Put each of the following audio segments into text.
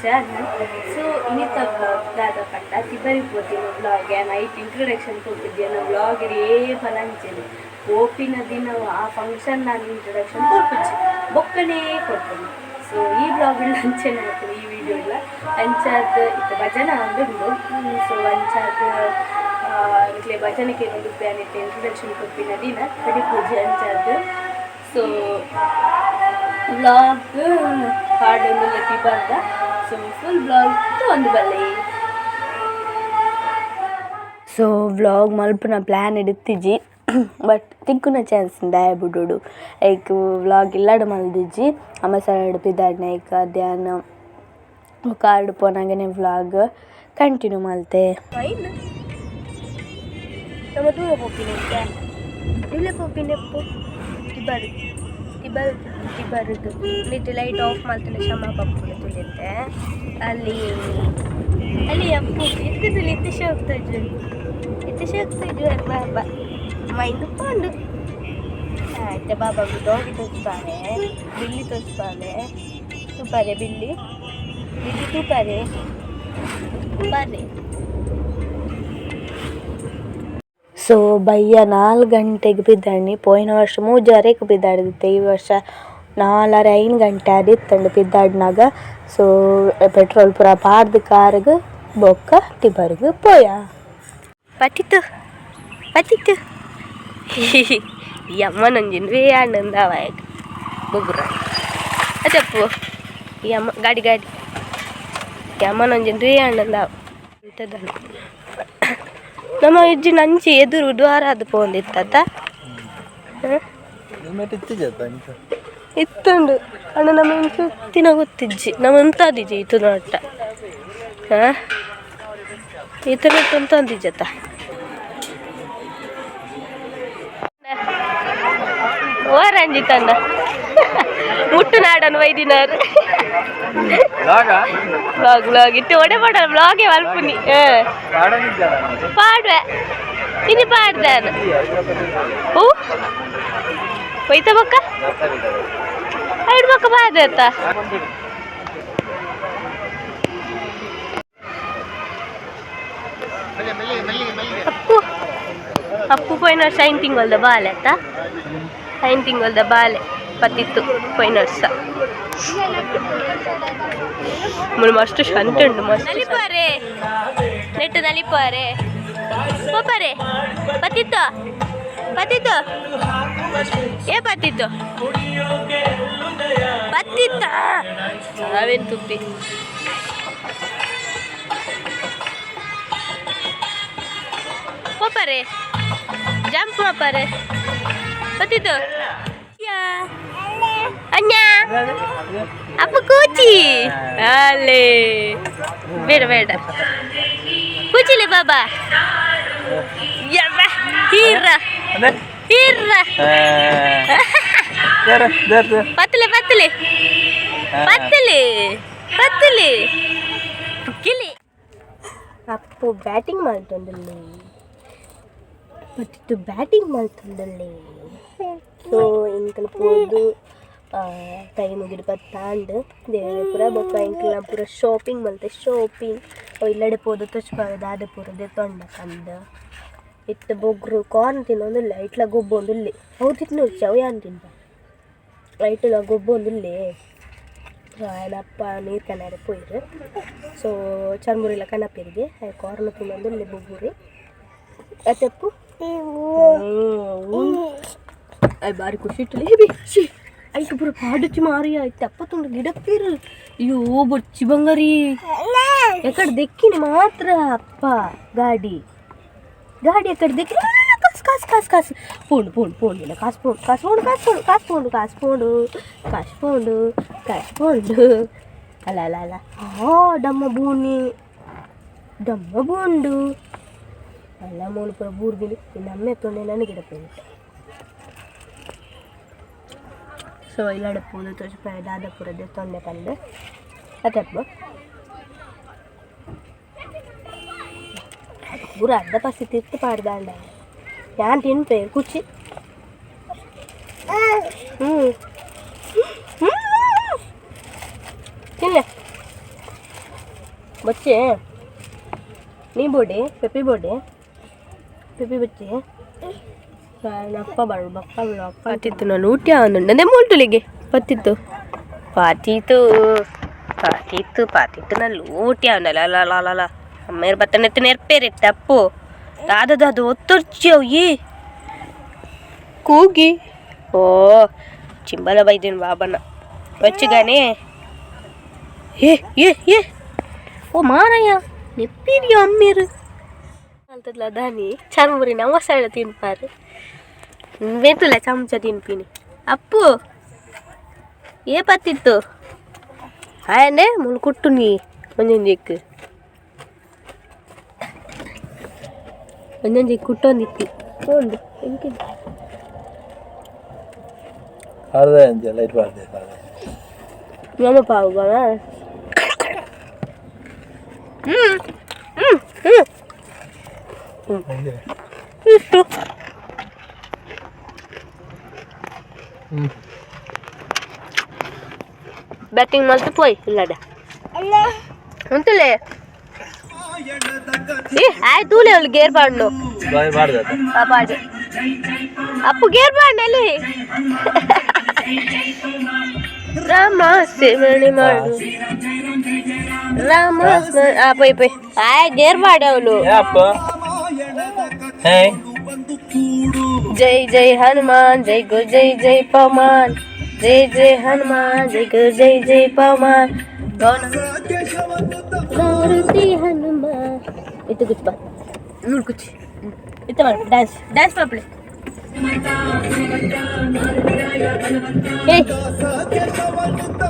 Channel. So ಇನ್ನಿತ blog ದಾದ ಪಂಡ ತಿಬರಿ ಪೋತಿನ blog night introduction ಕೊರ್ತಿದ್ದೆ blog ಏ ಫಲಂಚೆನೆ ಪೋಪಿನ ದಿನ ಆ ಫಂಕ್ಷನ್ ನಾನು ಇಂಟ್ರೊಡಕ್ಷನ್ ಕೊರ್ಪುಚ್ಚಿ ಬೊಕ್ಕನೇ ಕೊಡ್ತೀನಿ. ಸೊ ಈ ಬ್ಲಾಗ್ ಅಂಚೆನೆ ಹಾಕ್ತೀನಿ ಈ ವಿಡಿಯೋ ಇಲ್ಲ ಅಂಚಾದ ಇತ್ತ ಭಜನೆ ಉಂಡು. ಸೊ ಅಂಚಾದ ನಿಕ್ಲೆ ಭಜನೆಗೆ ಒಂದು ಪ್ಯಾನ್ ಇಂಟ್ರೊಡಕ್ಷನ್ ಕೊರ್ಪಿನ ದಿನ ಕಡಿ ಪೂಜೆ ಅಂಚಾದ. ಸೊ ಬ್ಲಾಗ್ ಹಾಡೊಂದು ಬಂದ. ಸೊ ಫುಲ್ ಬ್ಲಾಗ್ ಒಂದು ಬಲ್ಲೆ. ಸೊ ವ್ಲಾಗ್ ಮಲ್ಪುನ ಪ್ಲ್ಯಾನ್ ಇಡಿತ್ತಿಜಿ, ಬಟ್ ತಿಕ್ಕುನ ಚಾನ್ಸ್ ದಾಯ ಬುಡೋಡು ಐಕ್ ವ್ಲಾಗ್ ಇಲ್ಲಡ್ ಮಲ್ದಿಜ್ಜಿ. ಅಮಸರಡ್ ಪಿದಾಡ್ನ ಐಕ್ ಧ್ಯಾನ ಕಾರ್ಡ್ ಪೋನಾಗನೆ ವ್ಲಾಗ್ ಕಂಟಿನ್ಯೂ ಮಲ್ತೆ. ನಮ್ಮ ದೂರ ಪೋಪಿನ ಇಲ್ಲೇ ಪೋಪಿನೆಪ್ಪು ತಿಬರು ತಿಬರು ತಿಬರುದು ನಿಟ್ಟು ಲೈಟ್ ಆಫ್ ಮಲ್ತನೆ ಶಮ ಪಪ್ಪುನ ತುಳಿತೆ. ಅಲ್ಲಿ ಅಲ್ಲಿ ಅಪ್ಪು ಇತ್ತು ತುಳಿ ಇತ್ತು ಶೋಕ್ ತೋಜು ಇತ್ತು ಶೋಕ್ ತೋಜು ಬಾಬಾ ಮೈಂದು ಪೋಂಡು ಆಯ್ತು. ಬಾಬಾ ಡಾಗಿ ತೋಚ್ಪಾರೆ, ಬಿಲ್ಲಿ ತೋಚ್ಪಾರೆ, ತೂಪಾರೆ ಬಿಲ್ಲಿ ಬಿಲ್ಲಿ ತೂಪಾರೆ ಬಾರೆ. ಸೊ ಬಯ್ಯ 4 ಗಂಟೆಗೆ ಪಿದಾಡ್ನಿ. ಪೋಯಿನ ವರ್ಷ ಮೂಜರೆಗ್ ಪಿದಾಡ್ದಿತ್ತೆ, ಈ ವರ್ಷ 4:30 5 ಗಂಟೆ ಆದಿತ್ತಂಡು ಪಿದಾಡ್ನಾಗ. ಸೊ ಪೆಟ್ರೋಲ್ ಪೂರ ಪಾಡ್ದು ಕಾರ್ಗ್ ಬೊಕ್ಕ ತಿಬರ್ಗ್ ಪೋಯ. ಪತಿತು ಪತಿತು ಈ ಅಮ್ಮನೊಂಜಿನ ಆಂಡಂದಾವ ಬೊಗ್ರ ಅತ್ತಪ್ಪು. ಈ ಅಮ್ಮ ಗಾಡಿ ಗಾಡಿ ಈ ಅಮ್ಮನೊಂಜಿನ ರೇ ಆಂಡಂದಾವ. ನಮ್ಮ ಇಜ್ಜಿ ನಂಚಿ ಎದುರು ದ್ವಾರ ಅದು ಪೋಂದಿತ್ತ ಇತ್ತುಂಡು ಅಣ್ಣ. ನಮ್ಮ ಇಂಚು ಗೊತ್ತಿಜ್ಜಿ ನಮ್ಮ ಎಂತಾದಿಜ್ಜಿ ಇತ್ತು ನೋಟ. ಹಾಂ, ಈತ ನೋಟ ಅಂತ ಅಂದಿಜ್ಜತ್ತ. ಓ ರಂಜಿತಣ್ಣ ಮುಟ್ಟು ನಾಡನ್ ವೈದಿನಾರು ಬ್ಲಾಗ್ ಬ್ಲಾಗ್ ಇಟ್ಟು ಒಡೆ ಮಾಡ ಬ್ಲಾಗೇ ಮಲ್ಪುನಿ. ಪಾಡ್ವೆ ಇನಿ ಪಾಡ್ದಾನ ಹೂ ಹೋಯ್ತ ಬೊಕ್ಕ ಐಡ್ ಬೊಕ್ಕ ಬಾದತ್ತ. ಅಪ್ಪು ಅಪ್ಪು ಪೋಯಿನ ವರ್ಷ ಐನ್ ತಿಂಗಳ್ದ ಬಾಲೆ ಅತ್ತ, ಐನ್ ತಿಂಗಳ್ದ ಬಾಲೆ ಪತ್ತಿತ್ತು ಪೋಯಿನ ವರ್ಷ. ಮುಳು ಮಸ್ತ್ ಶಾಂತಿ ಉಂಟು, ಮಸ್ತ್. ನಲಿಪಾರೆ ನೆಟ್ಟು ನಲಿಪಾರೆ ಪೋಪಾರೆ ಪತ್ತಿತ್ತು ಪತ್ತಿತ್ತು ಏ ಪತ್ತಿತ್ತು ಪತ್ತಿತ್ತ ನಾವೇನು ತುಪ್ಪಿ ಪೋಪಾರೆ ಜಂಪ್ ಮಾಪಾರೆ ಪತ್ತಿತ್ತು ಅಣ್ಣ ಅಪ್ಪ ಕೂಚಿ ಅಲ್ಲೇ ಬೇಡ ಬೇಡ ಕೂಚಿಲೆ ಬಾಬಾ ಯವ್ವ ಹೀರ ಹೀರ ಪತ್ತಲೆ ಪತ್ತಲೆ ಪತ್ತಲೆ ಪತ್ತಲೆ ಕಿಲಿ. ಅಪ್ಪು ಬ್ಯಾಟಿಂಗ್ ಮಲ್ತೊಂದುಲ್ಲೆ, ಪತ್ತಿತ್ತು ಬ್ಯಾಟಿಂಗ್ ಮಲ್ತೊಂದುಲ್ಲೆ. ಸೊ ಎಂಕಲ್ ಪೋದು ಟೈಮ್ ಮುಗಿದು ಪತ್ತಾಂಡ್ ದೇವರ ಪೂರ ಬೊಕ್ಕ ಎಂಕಲ್ನ ಪೂರ ಶಾಪಿಂಗ್ ಮಲ್ತೆ. ಶಾಪಿಂಗ್ ಇಲ್ಲಡೆ ಪೋದು ತೋಚ್ಪಾವೆ ದಾದ ಪೂರ ದೆತ್ತೊಂಡ ಪಂದ್. ಇತ್ತೆ ಬೊಗ್ರು ಕಾರ್ನ್ ತಿನ್ನೊಂದುಲ್ಲೆ, ಐಟ್ಲ ಗೊಬ್ಬೊಂದುಲ್ಲೆ. ಅವು ತಿನ್ನೊಡ್ಚಿ, ಅವು ಯಾನ್ ತಿನ್ಪ. ಐಟ್ಲ ಗೊಬ್ಬೊಂದುಲ್ಲೆ. ಆಯನ ಅಪ್ಪ ನೀರು ಕನರೆ ಪೋಯಿರು. ಸೊ ಚರ್ಮುರಿಲ ಕನಪೆರಿಗೆ ಕಾರ್ನ್ ತಿನ್ನೊಂದುಲ್ಲೆ ಬೊಗ್ಗುರಿ ಅತ್ತೆಪ್ಪು. ಅಯ್ ಬಾರಿ ಖುಷಿ ಇಟ್ಟಲೆ ಹೇಬಿ she ಐಕ್ ಪೂರ ಪಾಡುಚಿ ಮಾರಿ ಆಯ್ತು ಅಪ್ಪ ತುಂಡು ಗಿಡಪ್ಪೀರು. ಅಯ್ಯೋ ಬೊಚ್ಚಿ ಬಂಗಾರಿ ಎಕಡೆ ದೆಕ್ಕಿನಿ ಮಾತ್ರ ಅಪ್ಪ ಗಾಡಿ ಗಾಡಿ ಎಕಡೆ ದೆಕ್ಕಿ ಕಾಸು ಕಾಸು ಕಾಸು ಕಾಸು ಪೋಂಡು ಪೋಂಡು ಪೋಂಡು ಇಲ್ಲ ಕಾಸು ಪೋಂಡು ಕಾಸು ಪೋಂಡು ಕಾಸು ಪೋಂಡು ಕಾಸು ಪೋಂಡು ಕಾಸು ಪೋಂಡು ಕಾಸು ಪೋಂಡು ಕಾಸು ಪೋಂಡು ಅಲ್ಲ ಅಲ್ಲ ಅಲ್ಲ ಆ ಡಮ್ಮ ಬೂನಿ ಡಮ್ಮ ಬೂಂಡು ಅಲ್ಲ ಮೂಲು ಪೂರ ಬೂರ್ದಿನಿ ನಮ್ಮೆ ತೊಂಡೆ ನನಗೆ ಗಿಡಪ್ಪಿ. ಸೊ ಇಲ್ಲಡೆ ಪೋದು ತೋಚಿಪಾಯ ದಾದ ಪೂರ ದೆತ್ತೊಂಡೆ ಪಂದ್ ಅತ್ತಪ್ಪ ಪೂರ ಅರ್ಧ ಪಸಿ ತಿರ್ತು ಪಾಡ್ದಾಂಡ ಯಾನ್ ತಿನ್ಪೆ ಕುಚ್ಚಿ. ಹ್ಞೂ ತಿನ್ನೆ. ಬಚ್ಚೆ ನೀ ಬೋಡಿ ಪೆಪ್ಪಿ ಬೋಡಿ ಪೆಪ್ಪಿ ಬಚ್ಚೆ ಅಪ್ಪ ಬಾಳು ಬಪ್ಪ ಬಾಳು ಅಪ್ಪ ಪತ್ತಿತ್ತು ನಾನು ಊಟ ಅಂದುಂಡೆ ಮೂಲ್ಟುಲಿಗೆ ಪತ್ತಿತ್ತು ಪಾತಿತ್ತು ಪಾತಿತ್ತು ಪಾತಿತ್ತು ನಾನು ಊಟ ಅವನಲ್ಲ ಅಲ್ಲ ಅಲ್ಲ ಅಲ್ಲ ಅಲ್ಲ ಅಮ್ಮೇರು ಬತ್ತನೆತ್ತು ನೆರ್ಪೇರಿ ತಪ್ಪು ದಾದ ಒತ್ತೊರ್ಚಿ ಅವು ಏ ಕೂಗಿ ಓ ಚಿಂಬಲ ಬೈದಿನ ಬಾಬನ వచ్చగానే ఏ ఏ ఏ ಓ ಮಾರಯ್ಯ ನೆಪ್ಪಿರಿ ಅಮ್ಮಿರು ಅಂತದ್ಲ ದಾನಿ ಚರ್ಮುರಿ ನಮ್ಮ ಸೈಡ್ ತಿನ್ಪಾರು ವೇತುಲ ಚಮಚ ತಿನ್ಪಿನಿ ಅಪ್ಪು ఏ పత్తిತ್ತು ఆయనే ములుకుట్టుని ಒಂಜೊಂಜಿಕ್ ಒಂಜೊಂಜಿ ಕುಟ್ಟೊಂದಿತ್ತಿ ಒಂದು ಎಂಕೆ ಅರ್ಧ ಇಂಚ ಲೈಟ್ ಮಾಡ್ದೆ ನಮ್ಮ ಪಾವು ಬಾ ಹ್ಮ್ ಹ್ಮ್ ಹ್ಮ್ ಇಷ್ಟು ಹ್ಞೂ ಬ್ಯಾಟಿಂಗ್ ಮಾಡ್ತು ಪೋಯ್ ಇಲ್ಲಡ ಉಂಟುಲೇ ಏ ಆಯ್ತು ಅವಳು ಗೇರ್ ಬಾಂಡು ಬಾಯ್ ಮಾಡ್ದೆ ಪಾಪಾಡಿ ಅಪ್ಪು ಗೇರ್ ಬಾಂಡಲ್ಲಿ ರಾಮ ಸ್ಮರಣೆ ಮಾಡು ರಾಮ ಆ ಪೋಯ್ ಪೋಯ್ ಆಯ್ ಗೇರ್ ಬಾಂಡೆ ಅವಳು ಅಪ್ಪ ಹೇ ಜೈ ಜೈ ಹನುಮಾನ್ ಜೈ ಗು ಜೈ ಜೈ ಪವಮಾನ್ ಜೈ ಜೈ ಹನುಮಾನ್ ಜೈ ಗು ಜೈ ಜೈ ಪವಮಾನ್ ಮಾರುತಿ ಹನುಮಾನ್ ಇತ್ತು ಕುಚ್ ಬಾ ನೂರು ಕುಚ್ ಇತ್ತ ಮಾಡು ಡ್ಯಾನ್ಸ್ ಡ್ಯಾನ್ಸ್ ಮಾಡ್ಬಿಡಿ ಏ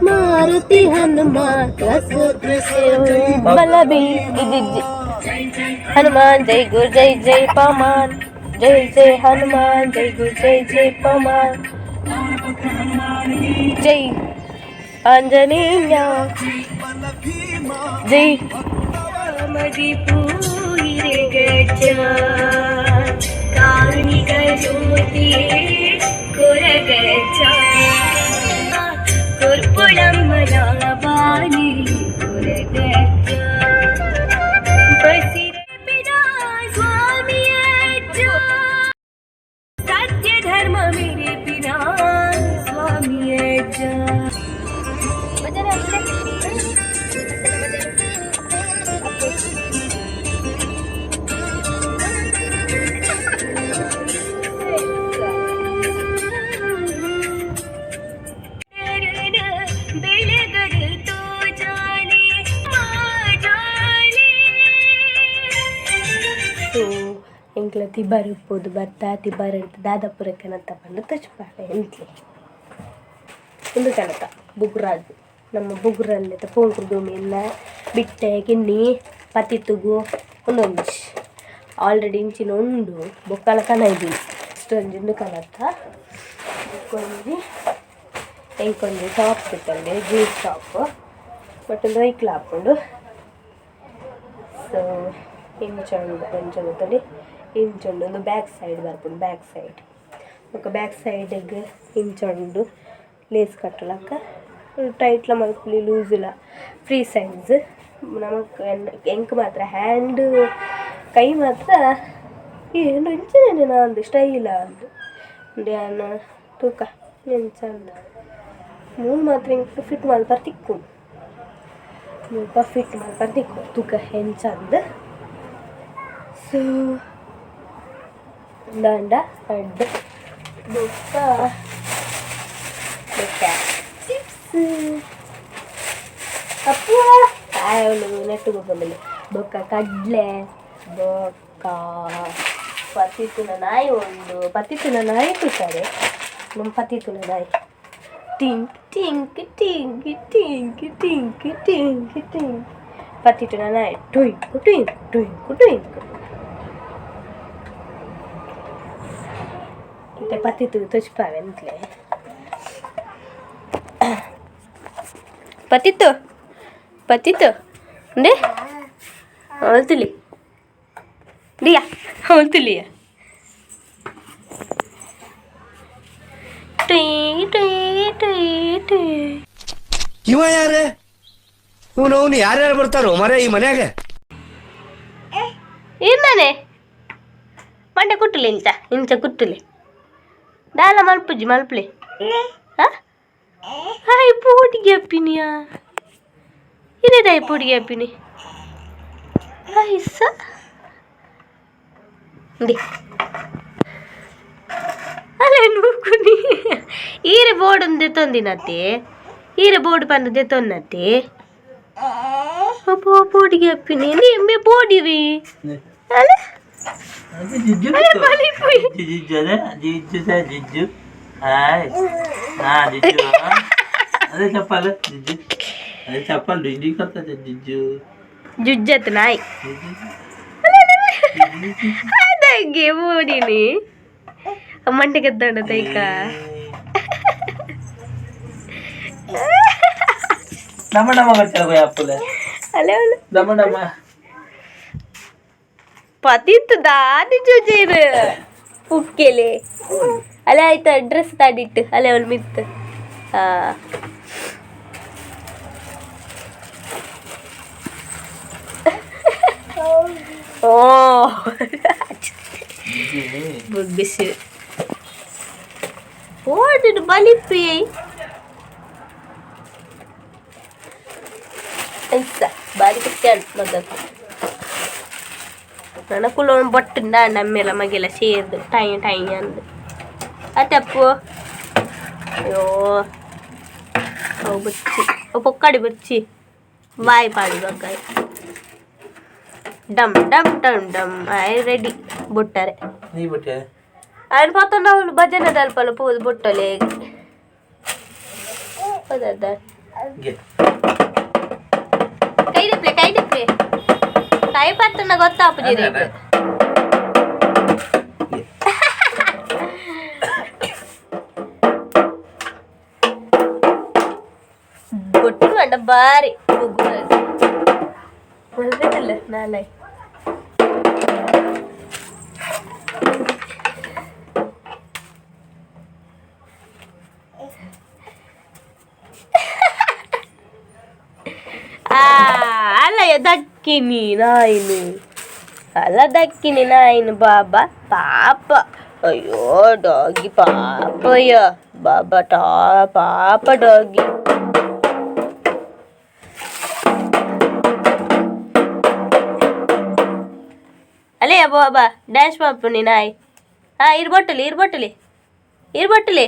ಮಾರುತಿ ಹನುಮಾನ್ ಬಲಬಿ ಇದಿಜ್ಜಿ ಹನುಮಾನ್ ಜೈ ಗುರು ಜೈ ಜೈ ಪವಮಾನ್ ಜೈ ಜೈ ಹನುಮಾನ್ ಜೈ ಗುರು ಜೈ ಜೈ ಪವಮಾನ್ ಜೈ ಆಂಜನೇಯ ಜೈ ಕಾರುಣಿಕ ಜ್ಯೋತಿ ಕೊರಗಚ್ಚ ಕೊರ್ಪುಳಮ್ಮನಾಬಾನಿ ಕೊರಗಚ್ಚ ಬಸಿರ ಸ್ವಾಮಿಯ ಸತ್ಯ ಧರ್ಮ ಮೇರೆ ಪಿತಾ ಸ್ವಾಮಿಯ ಬೆಳಗರು ಜಾನೆ ಜಾನೆ ಸೊ ಎಂಕ್ಲ ತಿಬಾರ್ ಇಪ್ಪೋದು ಬರ್ತಾ ತಿಬಾರ್ ಅಂತ ದಾದಾಪುರ ಕನತ ಪಂಡ ತಚ್ಪಾಡ ಎಂತ್ಲೆ ಒಂದು ಕನತ ಬುಗುರಾಜು ನಮ್ಮ ಬುಗುರಲ್ಲಿ ಪೋಂಕುರ್ದು ಎಲ್ಲ ಬಿಟ್ಟೆ ಕಿನ್ನಿ ಪತ್ತಿತ್ತುಗು ಒಂದೊಂದು ಆಲ್ರೆಡಿ ಇಂಚಿನ ಉಂಡು ಬೊಕ್ಕಲ ಕನ ಇದ್ದೀನಿ ಇಷ್ಟೊಂದು ಕನತ ಬೊಕ್ಕೊಂಜಿ ಎಂಕೊಂಜಿ ಶಾಪ್ ಇತ್ತಂಡೆ juice shop but ಒಂದು ವೆಹಿಕಲ್ ಹಾಕೊಂಡು ಸೊ ಇಂಚುಂಡು ಎಂಚ ಇಂಚುಂಡು ಒಂದು ಬ್ಯಾಕ್ ಸೈಡ್ ಬರ್ಪುಂಡು ಬ್ಯಾಕ್ ಸೈಡ್ ಬೊಕ ಬ್ಯಾಕ್ ಸೈಡಿಗೆ ಇಂಚುಂಡು ಲೇಸ್ ಕಟ್ಟಲಕ್ಕ ಟೈಟ್ಲ ಮಲ್ಪುಲಿ ಲೂಸುಲ ಫ್ರೀ ಸೈಜ್ ನಮಕ್ ಎಂಕ್ ಮಾತ್ರ ಹ್ಯಾಂಡ್ ಕೈ ಮಾತ್ರ ಏನು ಇಂಚನೆ ನಾಂದು ಸ್ಟೈಲ ಅಂದು ಯಾನ್ ತೂಕ ಎಂಚ ಅಂದ್ ಮೂಲು ಮಾತ್ರ ಎಂಕ್ ಫಿಟ್ ಮಲ್ಪರ ತಿಕ್ಕುಂಡು ಮುಲ್ಪ ಫಿಟ್ ಮಲ್ಪರ ತಿಕ್ಕು ತೂಕ ಎಂಚ ಅಂದ್ ಸೊ ದಾಂಡ ಅಡ್ಡ ಬೊಕ್ಕ ಬೊಕ್ಕ ಚಿಪ್ಸ್ ಅಪ್ಪು ಆಯವಳು ನೆಟ್ಟು ಬಂದಿಲ್ಲ ಬೊಕ್ಕ ಕಡಲೆ ಬೊಕ್ಕ ಪತಿತುನ ನಾಯಿ ಉಂಡು ಪತಿತುನ ನಾಯಿ ತೂತಾರೆ ನಮ್ಮ ಪತಿತುನ ನಾಯಿ ಟಿಂಕ್ ಟಿಂಕ್ ಟಿಂಕ್ ಟಿಂಕ್ ಟಿಂಕ್ ಟಿಂಕ್ ಟಿಂಕ್ ಪತಿತುನ ನಾಯಿ ಟುಯಿಂಕು ಟುಯಿಂಕು ಟುಯಿಂಕು ಟುಯಿಂಕು ಇತ್ತೆ ಪತಿತು ತೊಚ್ಪಾವೆ ಅಂತಲೇ ಪತಿತ್ತು ಪತಿತ್ತು ಅಂದೆ ಅವಳ್ತಿಲಿ ಡಿಯಾ ಅವಳ್ತಿಲಿಯ tea tea tea tea ಇವ ಯಾರೇ? ಅವನು ಯಾರ್ಯಾರು ಬರ್ತಾರೋ ಮರ ಈ ಮನ್ಯಾಗ. ಇಂದಾನೆ ಮಂಡೆ ಕುಟ್ಟುಲಿ, ಇಂಚ ಇಂಚ ಕುಟ್ಟುಲಿ. ದಾಲ ಮಲ್ಪುಜಿ, ಮಲ್ಪುಲಿ. ಹಾಯ್, ಪೋಟಿಗೆ ಅಪ್ಪಿನಿಯಾ? ಇದೇದಾಯ್ ಪೋಟಿಗೆ ಅಪ್ಪಿನಿ? ಐಸ ಇಂದಿ ಅಲ್ಲ ನೂಕುನಿ. ಈರೆ ಬೋರ್ಡ್ ಒಂದು ದೆತ್ತೊಂದಿನತ್ತೆ, ಈರೆ ಬೋರ್ಡ್ ಪಂದು ದೆತ್ತೊಂದತ್ತೆ. ಅಬ್ಬೋ, ಬೋರ್ಡಿಗೆ ಅಪ್ಪಿನಿ ನಿಮ್ಮೆ ಬೋಡಿವಿ ಅಲ್ಲ. జిజ్జు. బలిపోయి. జిజ్జు, అదే జిజ్జు సార్, జిజ్జు. హాయ్, జిజ్జు అదే చెప్పాలి, జిజ్జు అదే చెప్పాలి. జిజ్జు కొత్త జిజ్జు. ಜುಜ್ಜತ್ ನಾಯಿ. ಅದಂಗೆ ಬೋಡಿನಿ ಮಂಟೆ ಗೆದ್ದಾಡ ತೈಕ. డమ్మ డమ్మ కట్టారు పోయి అప్పులే. ಅಲ್ಲ. డమ్మ డమ్మ. ಪತಿತ್ತು ದಾನಿ ಜುಜೇರು ಉಕ್ಕೆಲೆ. ಅಲ್ಲೇ ಆಯ್ತು, ಡ್ರೆಸ್ ತಾಡಿಟ್ಟು ಅಲ್ಲೇ ಅವಳು ಮಿತ್ತು. ಆ ಓ ಬುಗ್ಗಿಸಿ ಓಡಿಡು ಬಲಿಪಿ ಐಸ ಬಾರಿ ಖುಷಿ ಮಗ. ನನಕುಲ ಬೊಟ್ಟು ನಮ್ಮೆಲ್ಲ ಮಗೆಲ್ಲ ಸೇರ್ದು ಟೈ ಟೈ ಅಂದು ಅತ್ತಪ್ಪು. ಅಯ್ಯೋ, ಅವು ಬಚ್ಚಿ, ಅವು ಪೊಕ್ಕಾಡಿ ಬಚ್ಚಿ ಬಾಯಿ ಪಾಡಿ ಬಗ್ಗಾಯಿ. ಡಮ್ ಡಮ್ ಡಮ್ ಡಮ್. ಆಯ್ ರೆಡಿ ಬೊಟ್ಟಾರೆ. నీ బుట్టే. ఆయన పోతున్న వాళ్ళు భజన దల్పలు పోదు బుట్టలే పోదా. ಕೈ ದಿಪ್ಲೆ, ಕೈ ದಿಪ್ಲೆ, ಕೈ ಪತ್ತನ ಗೊತ್ತಾಪುಜಿ ರೇಟ್. ಬೊಟ್ಟು ಮಂಡ ಬಾರಿ ಬುಗ್ಗು ಮಲ್ಬೇಕಲ್ಲ ನಾಳೆ. ಅಲ್ಲ ದಕ್ಕಿನಿ ನಾಯಿನು, ಅಲ್ಲ ದಕ್ಕಿನಿ ನಾಯಿನು. ಬಾಬಾ ಪಾಪ, ಅಯ್ಯೋ ಡಾಗಿ ಪಾಪಯ್ಯ, ಬಾಬಾ ಟಾ ಪಾಪ ಡಾಗಿ. ಅಲ್ಲೇ ಬಾಬಾ ಡ್ಯಾನ್ಸ್ ಮಾಡ್ಪುನಿ ನಾಯಿ. ಹಾಂ, ಇರ್ ಬೊಟ್ಟಲಿ, ಇರ್ ಬೊಟ್ಟಲಿ, ಇರ್ ಬೊಟ್ಟಲಿ.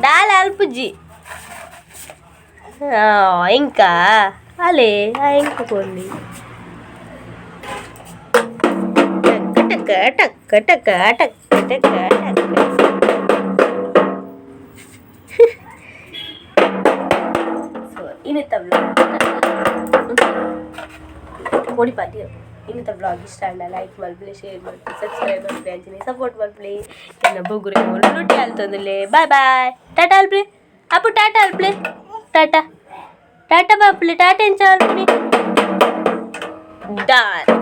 ದಾಲ ಅಲ್ಪುಜ್ಜಿ. ఇంకా అలే ఇంక కొన్ని టక్ టక్ టక్ టక్ టక్ టక్. ಸೊ ಇನ್ನಿತ್ತ ವ್ಲಾಗ್ ಪೊಡಿ ಪಾತಿ. ಇನ್ನಿತ್ತ ವ್ಲಾಗ್ ಇಷ್ಟ ಆಂಡ ಲೈಕ್ ಮಲ್ಪಲೆ, ಶೇರ್ ಮಲ್ಪಲೆ, ಸಬ್ಸ್ಕ್ರೈಬ್ ಮಲ್ಪಲೆ, ಅಂಚನೆ ಸಪೋರ್ಟ್ ಮಲ್ಪಲೆ. ಎನ್ನ ಬೊಗುರೆ ಲುಟ್ಟಿ ಆಲ್ತೊಂದುಲ್ಲೆ. ಬಾಯ್ ಬಾಯ್, ಟಾಟಾ ಅಲ್ಪ್ಲೆ ಅಪ್ಪು, ಟಾಟಾ ಅಲ್ಪ್ಲೆ, ಟಾಟಾ ಟಾಟಾ ಬಾಪ್ಲೆ, ಟಾಟಾ ಎಂಚ ಅಲ್ಪುನಿ. ಡನ್.